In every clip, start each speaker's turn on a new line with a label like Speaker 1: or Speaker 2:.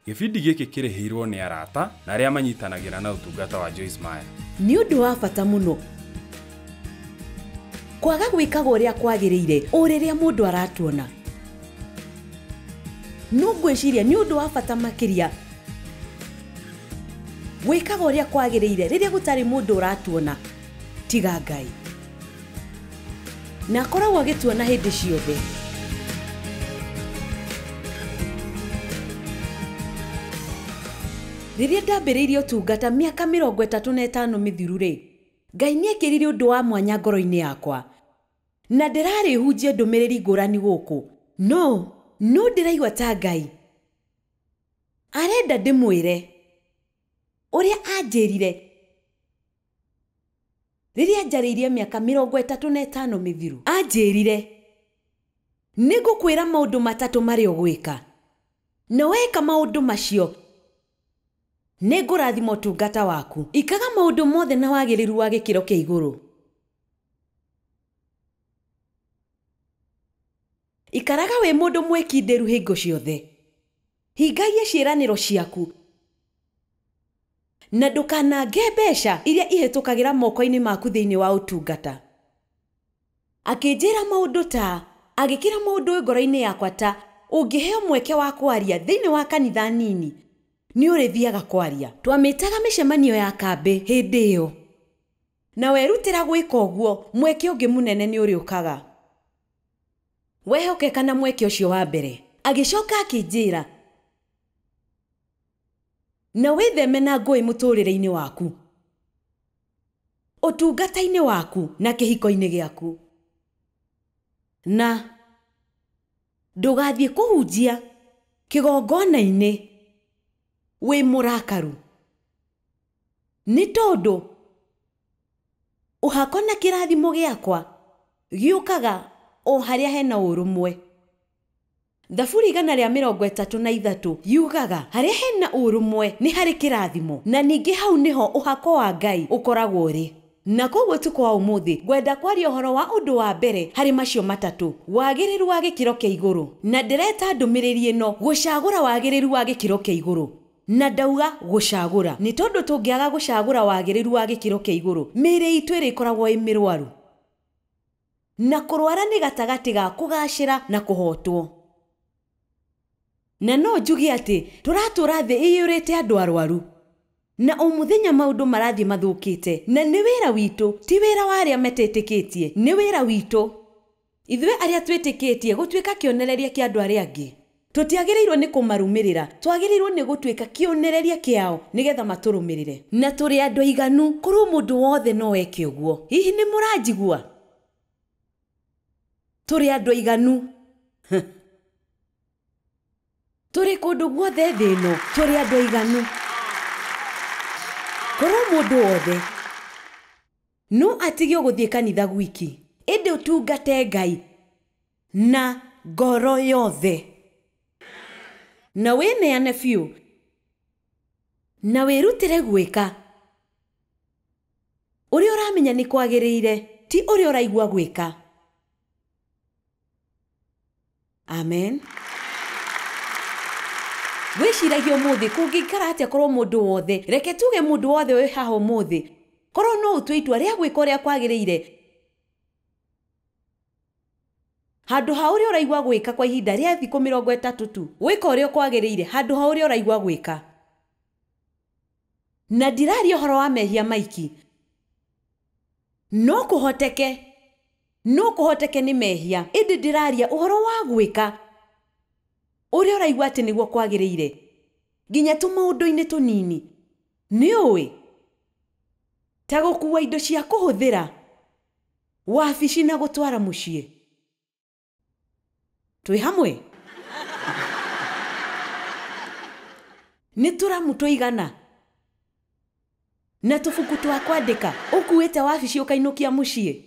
Speaker 1: Gĩbindi gĩkĩ kĩrĩhĩirwo nĩ arata na arĩa manyitanagĩra na ũtungata wa Joyce Meyer.
Speaker 2: Nĩ ũndũ wa bata mũno kwaga gwĩkaga ũrĩa kwagĩrĩire o rĩrĩa mũndũ aratuona. No ngwĩciria nĩ ũndũ wa bata makĩria gwĩkaga ũrĩa kwagĩrĩire rĩrĩa gũtarĩ mũndũ ũratuona tiga Ngai. Na akoragwo agĩtuona hĩndĩ ciothe. Rĩrĩa ndambĩrĩirie ũtungata mĩaka 35 mĩthiru rĩ, Ngai nĩekĩrire ũndũ wa mwanya ngoro-inĩ yakwa. Na ndĩrarĩhunjia ndũmĩrĩri ngũrani gũkũ. No ndĩraigua ta Ngai arenda ndĩmwĩre ũrĩa anjĩrire rĩrĩa njarĩirie mĩaka 35 mĩthiru. Anjĩrire nĩngũkwĩra maũndũ matatũ marĩa ũgwĩka, na weka maũndũ macio nĩngũrathima ũtungata waku. Ikaga maũndũ mothe na wagĩrĩru wa gĩkĩro kĩa igũrũ. Ikaraga wĩ mũndũ mwĩkindĩru hingo ciothe. Hingagia ciĩranĩro ciaku na ndũkanange mbeca iria ihĩtũkagĩra moko-inĩ maku thĩinĩ wa ũtungata. Akĩnjĩra maũndũ ta, agĩkĩra maũndũ ngoro-inĩ yakwa ta, ũngĩheo mweke wa kwaria thĩinĩ wa kanitha nini nĩ ũrĩthiaga kwaria. Twamĩtaga mĩcemanio ya kambĩ hĩndĩ ĩyo, na werutĩra gwĩka ũguo mweke ũngĩ mũnene nĩ ũrĩũkaga. Wehokeka na mweke ũcio wa mbere. Agĩcoka akĩnjĩra na wĩtheme na ngũĩ mũtũrĩre-inĩ waku, ũtungata-inĩ waku na kĩhiko-inĩ gĩaku, na ndũgathiĩ kũhunjia kĩgongona-inĩ wĩ mũrakaru, nĩ tondũ ũhako na kĩrathimo gĩakwa gĩũkaga o harĩa hena ũrũmwe. Thaburi 133 yugaga harĩa hena ũrũmwe nĩ harĩ kĩrathimo, na ningĩ hau nĩho ũhako wa Ngai ũkoragwo ũrĩ. Na koguo ũtukũ wa ũmũthĩ ngwenda kwaria ũhoro wa ũndũ wa mbere harĩ macio matatũ, wagĩrĩru wa gĩkĩro kĩa igũrũ. Na ndĩreta ndũmĩrĩri ĩno gũcagũra wagĩrĩru wa gĩkĩro kĩa igũrũ. Na ndauga gũcagũra nĩ tondũ tũngĩaga gũcagũra wagĩrĩru wa gĩkĩro kĩa igũrũ, mĩĩrĩ itũ ĩrĩkoragwo ĩ mĩrwaru. Na kũrwara nĩ gatagatĩ ga kũgacĩra na kũhotwo. Na no njuge atĩ tũratũra thĩ ĩiyũrĩte andũ arwaru, na o mũthenya maũndũ marathiĩ mathũkĩte, na nĩ wĩra witũ, ti wĩra wa arĩa metetĩkĩtie, nĩ wĩra witũ ithuĩ arĩa twĩtĩkĩtie gũtuĩka kĩonereria kĩa andũ arĩa angĩ. Tũtiagĩrĩirwo nĩ kũmarũmĩrĩra, twagĩrĩirwo nĩ gũtuĩka kĩonereria kĩao nĩgetha matũrũmĩrĩre. Na tũrĩ andũ aiganu korwo mũndũ wothe no eke ũguo. Hihi nĩ mũranjigua? Tũrĩ andũ aiganu. Tũrĩ kũndũ guothe thĩ ĩno, tũrĩ andũ aiganu. Korwo mũndũ wothe no atige gũthiĩ kanitha gwiki, ĩndĩ ũtungate Ngai na ngoro yothe, na wĩneane biũ, na wĩrutĩre gwĩka ũrĩa ũramenya nĩ kwagĩrĩire, ti ũrĩa ũraigua gwĩka. Amen. Wĩciragia ũmũthĩ kũngĩikara atĩa korwo mũndũ wothe, reke tuge mũndũ wothe wĩ haha ũmũthĩ, korwo no ũtue itua rĩa gwĩka ũrĩa kwagĩrĩire handũ ha ũrĩa ũraigua gwĩka kwa ihinda rĩa thikũ 30 tu, gwĩka ũrĩa kwagĩrĩire handũ ha ũrĩa ũraigua gwĩka. Na ndiraria ũhoro wa mehia maiki. No kũhoteke nĩ mehia, ĩndĩ ndĩraria ũhoro wa gwĩka ũrĩa ũraigua atĩ nĩguo kwagĩrĩire nginya tũmaũndũ-inĩ tũnini. Nĩ ũĩ ta gũkua indo cia kũhũthĩra wabici na gũtwara mũciĩ. Twĩ hamwe? Nĩ tũramu tũigana na tũbuku twa kwandĩka ũkuĩte wabici ũkainũkia mũciĩ.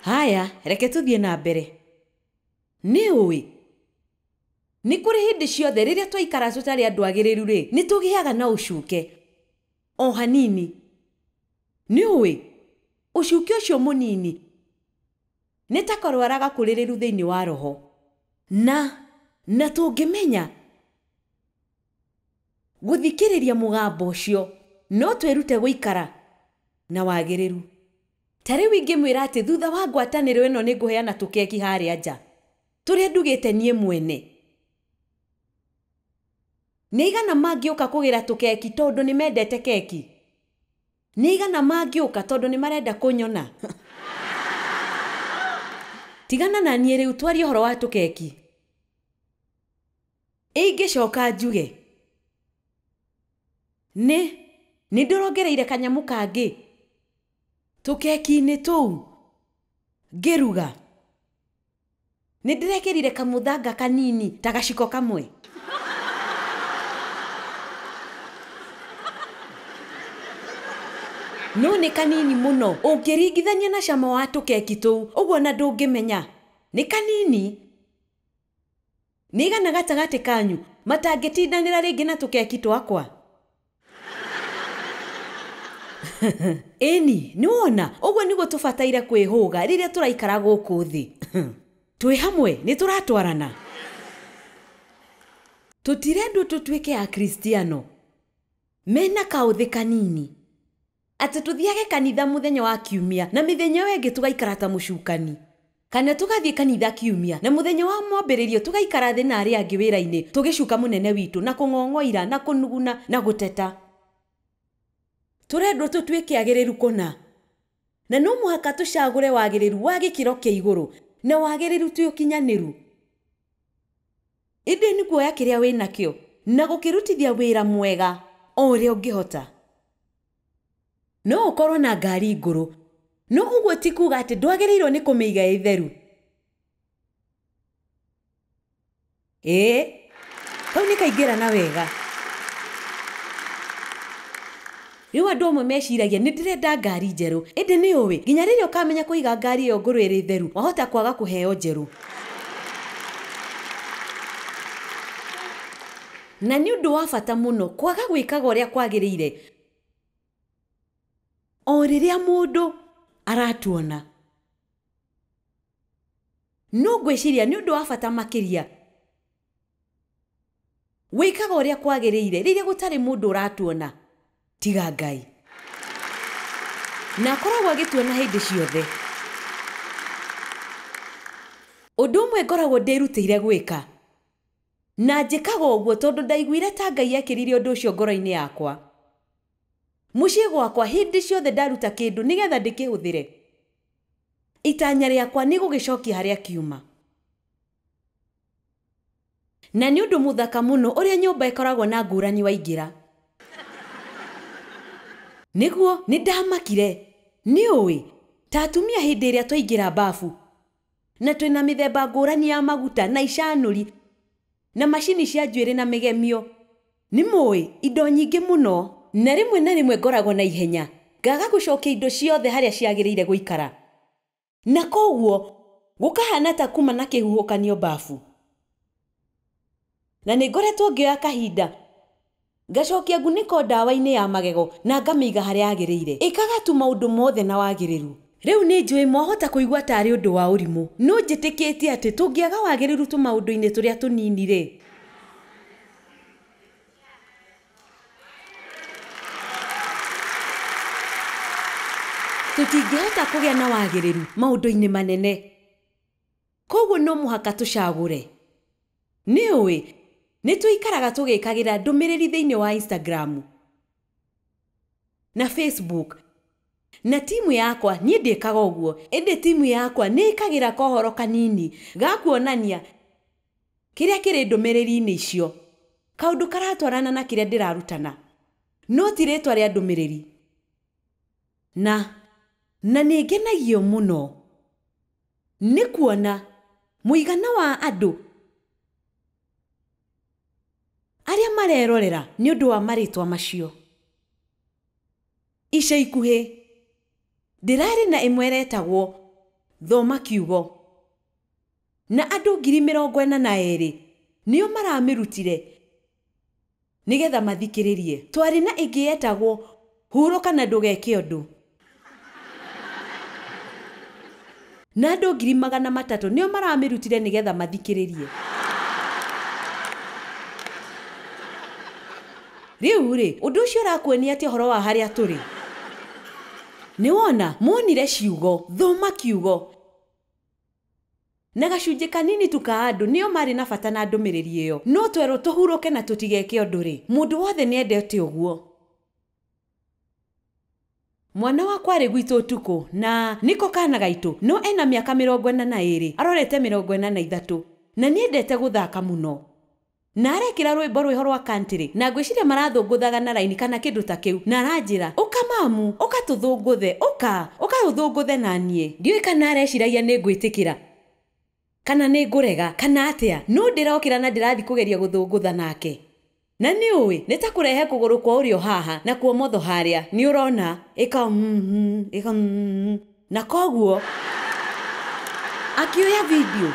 Speaker 2: Haya, reke tũthiĩ na mbere. Nĩ ũĩ nĩ kũrĩ hĩndĩ ciothe rĩrĩa twaikara tũtarĩ andũ agĩrĩru rĩ, nĩ tũgĩaga na ũcuke o hanini. Nĩ ũĩ ũcuke ũcio mũnini nĩ ta kũrwara gakũrĩrĩru thĩinĩ wa roho. Na tũngĩmenya Gũthikĩrĩria mũgambo ũcio no twĩrute gũikara na wagĩrĩru. Ta rĩu ingĩmwĩra atĩ thutha wa ngwatanĩro ĩno nĩ ngũheana tũkeki harĩa nja tũrĩa ndugĩte niĩ mwene. Nĩ aigana mangĩũka kũgĩra tũkeki tondũ nĩ mendete keki? Nĩ aigana mangĩũka tondũ nĩ marenda kũnyona? Tigana na niĩ rĩu twarie ũhoro wa tũkeki. Ingĩcoka njuge nĩ ndĩrongereire kanyamũ kangĩ tũkeki-inĩ tũu ngĩruga. Nĩ ndĩrekĩrire kamũthanga kanini ta gaciko kamwe. No nĩ kanini mũno ũngĩringithania na cama wa tũkeki tũu, ũguo na ndũngĩmenya. Nĩ kanini. Nĩ igana gatagatĩ kanyu matangĩtindanĩra rĩngĩ na tũkeki twakwa? Ĩni, nĩ wona, ũguo nĩguo tũbataire kwĩhũga rĩrĩa tũraikara gũkũ thĩ. Twĩ hamwe nĩ tũratwarana. Tũtirendwo tũtuĩke Akristiano mena kaũthĩ kanini, atĩ tũthiage kanitha mũthenya wa kiumia na mĩthenya ĩyo ĩngĩ tũgaikara ta mũcukani, kana tũgathiĩ kanitha kiumia na mũthenya wa mwambĩrĩrio tũgaikara thĩ na arĩa angĩ wĩra-inĩ tũgĩcuka mũnene witũ na kũng'ong'oira na kũnuguna na gũteta. Tũrendwo tũtuĩke agĩrĩru kũna, na no mũhaka tũcagũre wagĩrĩru wa gĩkĩro kĩa igũrũ na wagĩrĩru ti ũkinyanĩru. Ĩndĩ nĩ kuoya kĩrĩa wĩnakĩo na gũkĩrutithia wĩra mwega o ũrĩa ũngĩhota. No ũkorwo na ngari ngũrũ, no ũguo ti kuga atĩ ndwagĩrĩirwo nĩ kũmĩiga ĩ theru. Ĩĩ, kau nĩ kaingĩrana wega. Rĩu andũ amwe meciragia nĩ ndĩrenda ngari njerũ, ĩndĩ nĩ ũĩ nginya rĩrĩa ũkamenya kũiga ngari ĩyo ngũrũ ĩrĩ theru wahota kwaga kũheo njerũ. Na nĩ ũndũ wa bata mũno kwaga gwĩkaga ũrĩa kwagĩrĩire o rĩrĩa mũndũ aratuona. No ngwĩciria nĩ ũndũ wa bata makĩria gwĩkaga ũrĩa kwagĩrĩire rĩrĩa gũtarĩ mũndũ ũratuona tiga Ngai, na akoragwo agĩtuona hĩndĩ ciothe. Ũndũ ũmwe ngoragwo ndĩrutĩire gwĩka na njĩkaga ũguo tondũ ndaiguire ta Ngai ekĩrire ũndũ ũcio ngoro-inĩ yakwa. Mũciĩ gwakwa hĩndĩ ciothe ndaruta kĩndũ nĩgetha ndĩkĩhũthĩre, itanya rĩakwa nĩ gũgĩcokia harĩa kiuma. Na nĩ ũndũ mũthaka mũno ũrĩa nyũmba ĩkoragwo na ngũrani waingĩra. Nĩguo nĩ ndamakire. Nĩ ũĩ ta atumia hĩndĩ ĩrĩa twaingĩra bafu na twĩna mĩthemba ngũrani ya maguta na icanũri na macini cia njuĩrĩ na mĩgemio, nĩ mũĩ indo nyingĩ mũno, na rĩmwe na rĩmwe ngoragwo na ihenya ngaga gũcokia indo ciothe harĩa ciagĩrĩire gũikara, na koguo gũkahana ta kuma na kĩhuhũkanio bafu. Na nĩ ngoretwo ngĩoya kahinda ngacokia ngunĩko ndawa-inĩ ya magego na ngamĩiga harĩa yagĩrĩire. Ĩkaga tu maũndũ mothe na wagĩrĩru. Rĩu nĩ njũĩ mwahota kũigua tarĩ ũndũ wa ũrimũ, no njĩtĩkĩtie atĩ tũngĩaga wagĩrĩru tũmaũndũ-inĩ tũrĩa tũnini rĩ, tũtingĩhota kũgĩa na wagĩrĩru maũndũ-inĩ manene. Koguo no mũhaka tũcagũre. Nĩ ũĩ nĩ tũikaraga tũgĩkagĩra ndũmĩrĩri thĩinĩ wa Instagram na Facebook, na timu yakwa niĩ ndĩkaga ũguo, ĩndĩ timu yakwa nĩ ĩkagĩra kohoro kanini ga kuonania kĩrĩa kĩrĩ ndũmĩrĩri-inĩ icio, kaũndũ karatwarana na kĩrĩa ndĩrarutana, no ti rĩtwa rĩa ndũmĩrĩri. Na nĩ ngenagio mũno nĩ kuona mũigana wa andũ arĩa marerorera nĩ ũndũ wa marĩtwa macio. Ica ikuhĩ ndĩrarĩ na ĩmwe ĩretagwo Thoma Kiugo, na andũ 42,000 nĩo maramĩrutire nĩgetha mathikĩrĩrie. Twarĩ na ĩngĩ yetagwo Hurũka na ndũgeke ũndũ, na andũ 300,000 nĩo maramĩrutire nĩgetha mathikĩrĩrie. Rĩu rĩ, ũndũ ũcio ũrakuonia atĩ ũhoro wa harĩa tũrĩ. Nĩ wona, monire ciugo, thoma kiugo. Na gacunjĩ kanini tu ka andũ nĩo marĩ na bata na ndũmĩrĩri ĩyo. No twerwo tũhurũke na tũtigeke ũndũ rĩ, mũndũ wothe nĩendete ũguo. Mwana wakwa arĩ gwitũ ũtukũ na nĩko kana gaitũ, no ena mĩaka 42, arorete 43, na nĩendete gũthaka mũno. Na arekĩra rwĩmbo rwĩho rwa country, na ngwĩciria marathũngũthaga na raini kana kĩndũ ta kĩu, na aranjĩra, ũka mamu, ũka tũthũngũthe, ũka, ũka ũthũngũthe na niĩ. Ndiũĩ kana areciragia nĩ ngwĩtĩkĩra kana nĩ ngũrega kana atĩa, no ndĩrokĩra na ndĩrathiĩ kũgeria gũthũngũtha nake. Na nĩ ũĩ, nĩ ta kũrehe kũgũrũ kwa ũrĩo haha na kwa ũmotho harĩa, nĩ ũrona, ĩka ĩka na koguo akĩoya video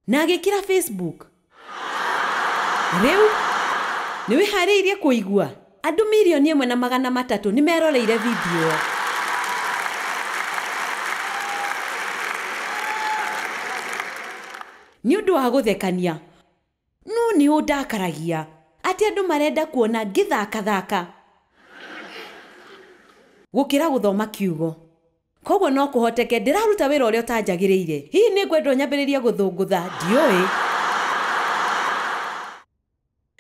Speaker 2: na agĩkĩra Facebook. Rĩu nĩ wĩharĩirie kũigua andũ 1,300,000 nĩ meroreire video. Nĩ ũndũ wa gũthekania, no nĩ ũndakaragia atĩ andũ marenda kuona ngĩthakathaka gũkĩra gũthoma kiugo. Koguo no kũhoteke ndĩraruta wĩra ũrĩa ũtanjagĩrĩire. Hihi nĩ ngwendwo nyambĩrĩrie gũthũngũtha? Ndiũĩ.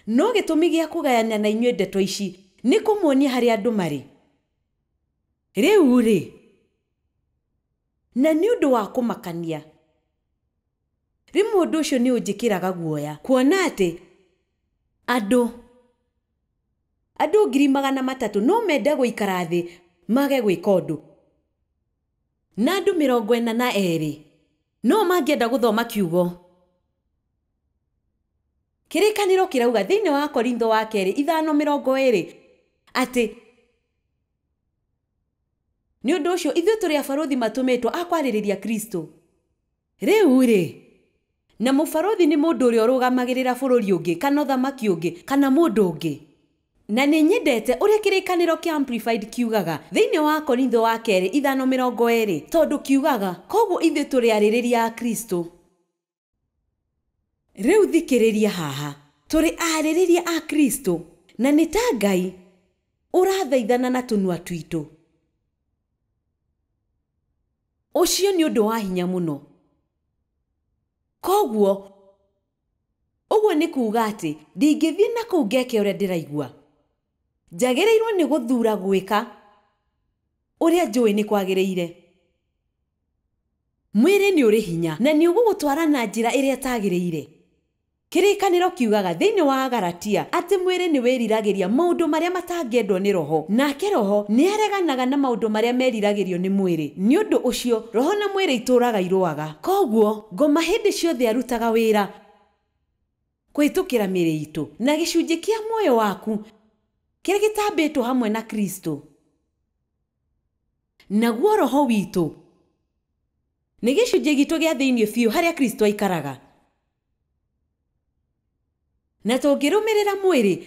Speaker 2: No gĩtũmi gĩa kũgayana na inyuĩ ndeto ici nĩ kũmuonia harĩa andũ marĩ rĩu rĩ, na nĩ ũndũ wa kũmakania. Rĩmwe ũndũ ũcio nĩ ũnjĩkĩraga guoya kuona atĩ andũ 300,000 no mende gũikara thĩ mage gwĩka ũndũ, na andũ 42 no mangĩenda gũthoma kiugo. Kĩrĩkanĩro kĩrauga thĩinĩ wa Korintho wa kerĩ 5:20 atĩ nĩ ũndũ ũcio ithuĩ tũrĩ abarũthi matũmĩtwo a kwarĩrĩria Kristo. Rĩu rĩ, na mũbarũthi nĩ mũndũ ũrĩa ũrũgamagĩrĩra bũrũri ũngĩ kana ũthamaki ũngĩ kana mũndũ ũngĩ. Na nĩ nyendete ũrĩa kĩrĩkanĩro kĩa Amplified kiugaga thĩinĩ wa Korintho wa kerĩ 5:20, tondũ kiugaga koguo ithuĩ tũrĩ arĩrĩria a Kristo. Rĩu thikĩrĩria haha, tũrĩ arĩrĩria a Kristo, na nĩ ta Ngai ũrathaithana na tũnua twitũ. Ũcio nĩ ũndũ wa hinya mũno. Koguo ũguo nĩ kuuga atĩ ndingĩthiĩ na kũu ngeke ũrĩa ndĩraigua. Njagĩrĩirwo nĩ gũthuura gwĩka ũrĩa njũĩ nĩ kwagĩrĩire. Mwĩrĩ nĩ ũrĩ hinya na nĩ ũgũgũtwara na njĩra ĩrĩa ĩtagĩrĩire. Kĩrĩkanĩro kiugaga thĩinĩ wa Galatia atĩ mwĩrĩ nĩ wĩriragĩria maũndũ marĩa matangĩendwo nĩ roho, nake roho nĩ areganaga na maũndũ marĩa meriragĩrio nĩ mwĩrĩ. Nĩ ũndũ ũcio roho na mwĩrĩ itũũraga irũaga. Koguo ngoma hĩndĩ ciothe arutaga wĩra kũhĩtũkĩra mĩĩrĩ itũ, na gĩcunjĩ kĩa muoyo waku kĩrĩa gĩtambĩtwo hamwe na Kristo. Naguo roho witũ nĩ gĩcunjĩ gitũ gĩa thĩinĩ biũ harĩa Kristo aikaraga. Na tũngĩrũmĩrĩra mwĩrĩ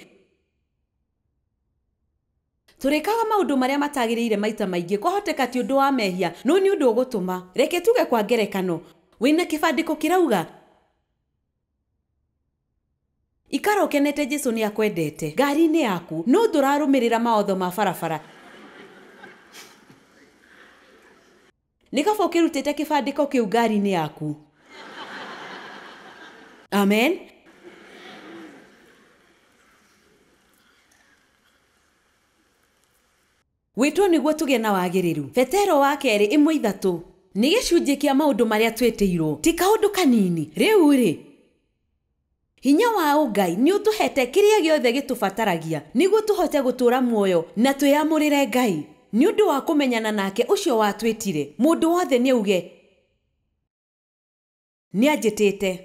Speaker 2: tũrĩkaga maũndũ marĩa matagĩrĩire maita maingĩ. Kwahoteka ti ũndũ wa mehia, no nĩ ũndũ ũgũtũma. Reke tuge kwa ngerekano, wĩna kĩbandĩko kĩrauga ikara ũkenete Jesũ nĩ akwendete ngari-inĩ yaku, no ndũrarũmĩrĩra mawatho ma barabara. Nĩ kaba ũkĩrutĩte kĩbandĩko kĩu ngari-inĩ yaku. Amen. Wĩtwo nĩguo tũgĩe na wagĩrĩru. Petero wa kerĩ 1:3 nĩ gĩcunjĩ kĩa maũndũ marĩa twĩtĩirwo, ti kaũndũ kanini. Rĩu rĩ, hinya wa ũngai nĩ ũtũhete kĩrĩa gĩothe gĩtũbataragia nĩguo tũhote gũtũũra muoyo na twĩyamũrĩre Ngai nĩ ũndũ wa kũmenyana nake ũcio watwĩtire. Mũndũ wothe nĩ auge nĩ anjĩtĩte.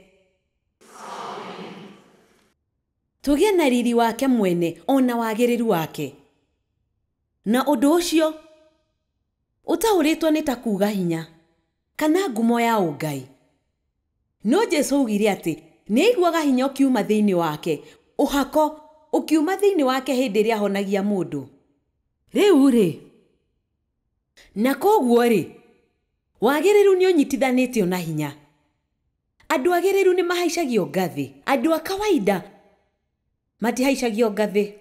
Speaker 2: Tũgĩe na riri wake mwene ona wagĩrĩru wake. Na ũndũ ũcio ũtaũrĩtwo nĩ ta kuuga hinya kana ngumo ya ũngai. No Jesũ augire atĩ nĩ aiguaga hinya ũkiuma thĩinĩ wake, ũhako ũkiuma thĩinĩ wake hĩndĩ ĩrĩa ahonagia mũndũ. Rĩu rĩ, na koguo rĩ, wagĩrĩru nĩ ũnyitithanĩtio na hinya. Andũ agĩrĩru nĩ mahaicagio ngathĩ, andũ a kawaida Matihaicagio ngathĩ.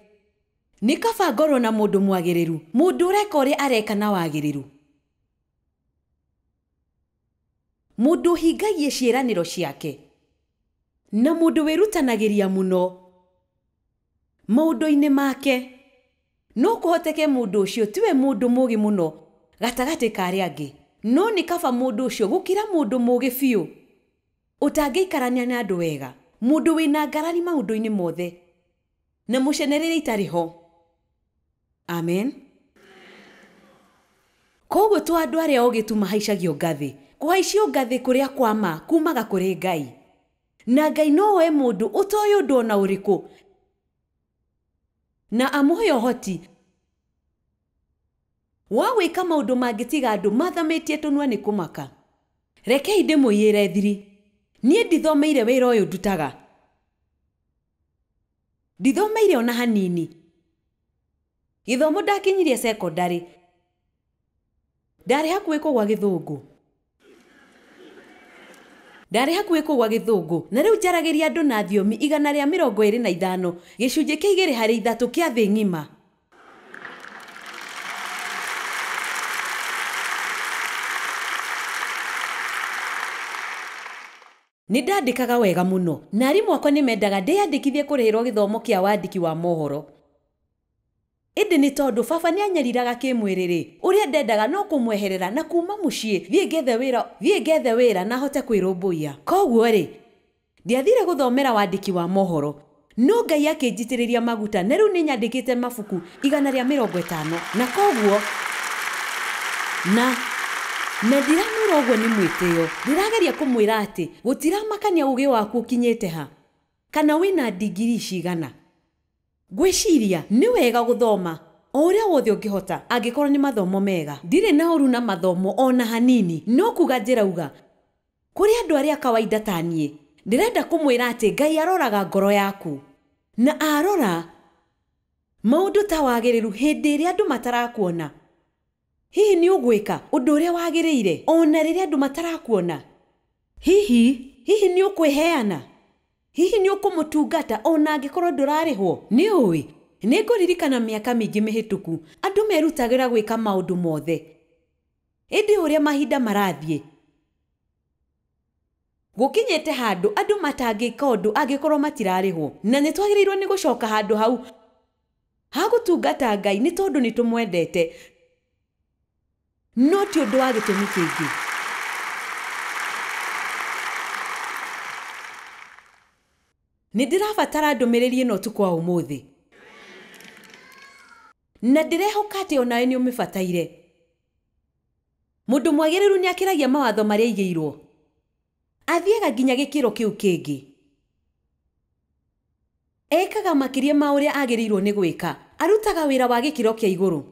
Speaker 2: Nĩ kaba ngorwo na mũndũ mwagĩrĩru, mũndũ ũreka ũrĩa areka na wagĩrĩru, mũndũ ũhingagie ciĩranĩro ciake, na mũndũ wĩrutanagĩria mũno maũndũ-inĩ make. No kũhoteke mũndũ ũcio tiwe mũndũ mũũgĩ mũno gatagatĩ ka arĩa angĩ, no nĩ kaba mũndũ ũcio gũkĩra mũndũ mũũgĩ biũ ũtangĩikarania na andũ wega, mũndũ wĩna ngarari maũndũ-inĩ mothe na mũcenerere itarĩ ho. Amen. Koguo to andũ arĩa ogĩ tu mahaicagio ngathĩ. Kũhaicio ngathĩ kũrĩa kwa ma kumaga kũrĩ Ngai, na Ngai no oe mũndũ ũtoĩ ũndũ ona ũrĩkũ na amũhe ũhoti wa gwĩka maũndũ mangĩtiga andũ mathamĩtie tũnua nĩ kũmaka. Rekei ndĩmũiyĩre thiri, niĩ ndithomeire wĩra ũyũ ndutaga, ndithomeire ona hanini. Gĩthomo ndakinyirie cekondarĩ, ndarĩ hakuhĩ kũgwa gĩthũngũ, ndarĩ hakuhĩ kũgwa gĩthũngũ, na rĩu njaragĩria andũ na thiomi 125, gĩcunjĩ kĩa 2 harĩ 3 kĩa thĩ ng'ima. Nĩ ndandĩkaga wega mũno, na arimũ akwa nĩ mendaga ndĩyandĩkithie kũrĩhĩrwo gĩthomo kĩa wandĩki wa mohoro. Ĩndĩ nĩ tondũ baba nĩ anyariraga kĩmwĩrĩ-rĩ, ũrĩa ndendaga no kũmweherera na kuma mũciĩ thiĩ ngethe wĩra na hote kwĩrũmbũiya. Koguo-rĩ, ndiathire gũthomera wandĩki wa mohoro, no Ngai akĩnjitĩrĩria maguta na rĩu nĩ nyandĩkĩte mabuku 150, na koguo na ndiramwĩra ũguo nĩ mwĩtĩo, ndĩrageria kũmwĩra atĩ gũtiramakania ũgĩ waku ũkinyĩte ha kana wĩna ndigiri cigana. Ngwĩciria nĩ wega gũthoma o ũrĩa wothe ũngĩhota angĩkorwo nĩ mathomo mega. Ndirĩ na ũru na mathomo ona hanini, no kuga njĩrauga kũrĩ andũ arĩa kawaida ta niĩ, ndĩrenda kũmwĩra atĩ Ngai aroraga ngoro yaku, na arora maũndũ ta wagĩrĩru hĩndĩ ĩrĩa andũ matarakuona. Hihi nĩ ũgwĩka ũndũ ũrĩa wagĩrĩire ona rĩrĩa andũ matarakuona? Hihi nĩ ũkwĩheana? Hihi nĩ ũkũmũtungata ona angĩkorwo ndũrarĩhwo? Nĩ ũĩ, nĩ ngũririkana mĩaka mĩingĩ mĩhĩtũku andũ merutagĩra gwĩka maũndũ mothe, ĩndĩ ũrĩa mahinda marathiĩ gũkinyĩte handũ andũ matangĩka ũndũ angĩkorwo matirarĩhwo, na nĩ twagĩrĩirwo nĩ gũcoka handũ hau ha gũtungata Ngai nĩ tondũ nĩ tũmwendete, no ti ũndũ wa gĩtũmi kĩngĩ. Nĩ ndĩrabatara ndũmĩrĩri ĩno ũtukũ wa ũmũthĩ, na ndĩrehoka atĩ onawe nĩ ũmĩbataire. Mũndũ mwagĩrĩru nĩ akĩragia mawatho marĩa aigĩirwo, athiaga nginya gĩkĩro kĩu kĩngĩ, ekaga makĩria ma ũrĩa agĩrĩirwo nĩ gwĩka, arutaga wĩra wa gĩkĩro kĩa igũrũ.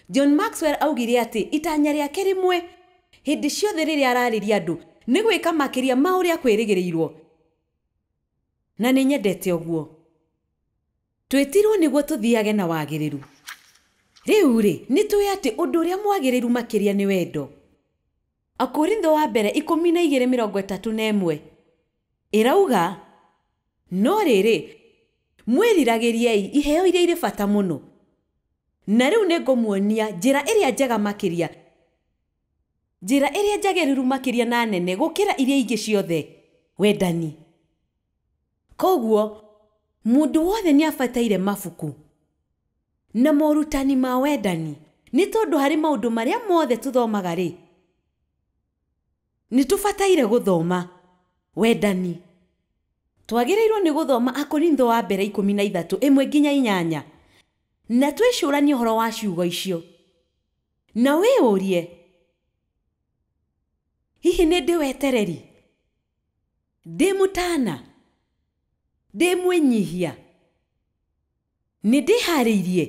Speaker 2: John Maxwell augire atĩ itanya rĩake rĩmwe hĩndĩ ciothe rĩrĩa ararĩria andũ nĩ gwĩka makĩria ma ũrĩa kwĩrĩgĩrĩirwo, na nĩ nyendete ũguo. Twĩtirwo nĩguo tũthiage na wagĩrĩru. Rĩu rĩ, nĩ tũĩ atĩ ũndũ ũrĩa mwagĩrĩru makĩria nĩ wendo. Akorintho wa mbere 12:31 ĩrauga, no rĩrĩ, mwĩriragĩriei iheo iria irĩ bata mũno, na rĩu nĩ ngũmuonia njĩra ĩrĩa njega makĩria, njĩra ĩrĩa njagĩrĩru makĩria na nene gũkĩra iria ingĩ ciothe, wendani. Koguo mũndũ wothe nĩ abataire mabuku na morutani ma wendani, nĩ tondũ harĩ maũndũ marĩa mothe tũthomaga rĩ, nĩ tũbataire gũthoma wendani. Twagĩrĩirwo nĩ gũthoma Akorintho wa mbere 13 1-8, na twĩcũranie ũhoro wa ciugo icio, na wĩyũrie, hihi nĩ ndĩ wetereri? Ndĩ mũtana? Ndĩ mwĩnyihia? Nĩ ndĩharĩirie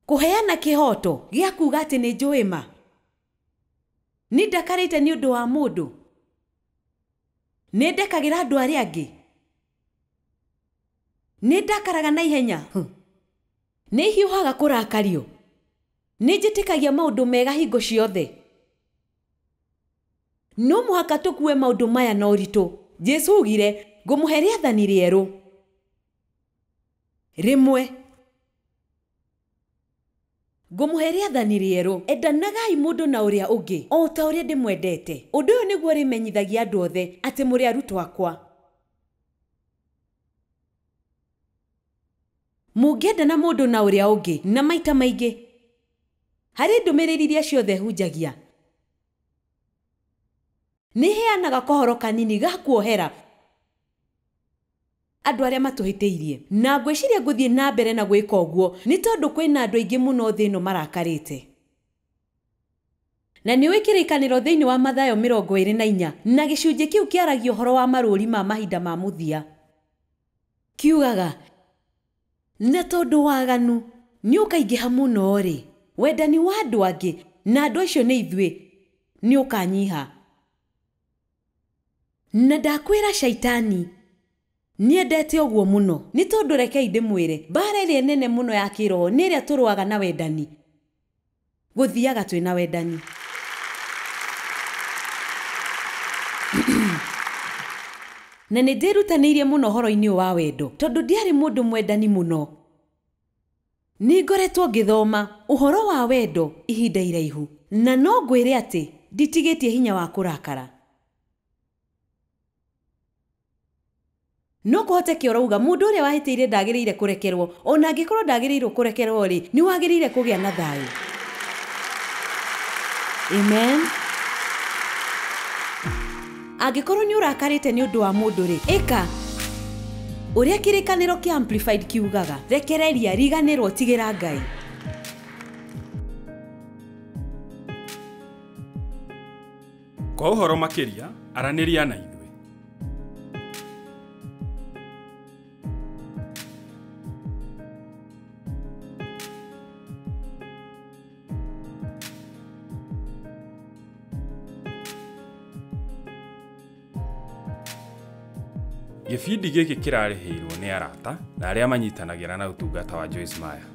Speaker 2: kũheana kĩhoto gĩa kuuga atĩ nĩ njũĩ ma? Nĩ ndakarĩte nĩ ũndũ wa mũndũ? Nĩ ndekagĩra andũ arĩa angĩ? Nĩ ndakaraga na ihenya? Nĩ hiũhaga kũrakario? Nĩ njĩtĩkagia maũndũ mega hingo ciothe? No mũhaka tũkue maũndũ maya na ũritũ. Jesũ augire, ngũmũhe rĩathani rĩerũ, Rĩmwe ngũmũhe rĩathani rĩerũ, endanagai mũndũ na ũrĩa ũngĩ o ta ũrĩa ndĩmwendete. Ũndũ ũyũ nĩguo ũrĩmenyithagia andũ othe atĩ mũrĩ arutwo akwa. Mũngĩendana mũndũ na ũrĩa ũngĩ na maita maingĩ harĩ ndũmĩrĩri iria ciothe hunjagia, nĩ heanaga kohoro kanini ga kuohera andũ arĩa matũhĩtĩirie, na ngwĩciria ngũthiĩ na mbere na gwĩka ũguo nĩ tondũ kwĩna andũ aingĩ mũno thĩ ĩno marakarĩte. Na nĩ ũĩ kĩrĩkanĩro thĩinĩ wa Mathayo 24 na gĩcunjĩ kĩu kĩaragia ũhoro wa marũri ma mahinda ma mũthia. Kiugaga, na tondũ waganu nĩ ũkaingĩha mũno-rĩ, wendani wa andũ angĩ na andũ acio nĩ ithuĩ nĩ ũkanyiha. Na ndakwĩra shaitani niendete ũguo mũno nĩ tondũ rekei ndĩmwĩre, mbara ĩrĩa nene mũno ya kĩroho nĩ ĩrĩa tũrũaga na wendani. Gũthiaga twĩna wendani. Na nĩ ndĩrutanĩirie mũno ũhoro-inĩ ũyũ wa wendo tondũ ndiarĩ mũndũ mwendani mũno. Nĩ ngoretwo ngĩthoma ũhoro wa wendo ihinda iraihu, na no ngwĩre atĩ nditigĩtie hinya wa kũrakara. No kũhoteke ũrauga mũndũ ũrĩa wahĩtĩirie ndagĩrĩire kũrekerwo, ona angĩkorwo ndagĩrĩirwo kũrekerwo rĩ, nĩ wagĩrĩire kũgĩa na thayũ. Amen. Angĩkorwo nĩ ũrakarĩte nĩ ũndũ wa mũndũ rĩ, ĩka ũrĩa kĩrĩkanĩro kĩa Amplified kiugaga, rekereria, riganĩrwo, tigĩra Ngai.
Speaker 1: Kwa ũhoro makĩria, aranĩria na ithuĩ. Gĩbindi gĩkĩ kĩrarĩhĩirwo nĩ arata na arĩa manyitanagĩra na ũtungata wa Joyce Meyer.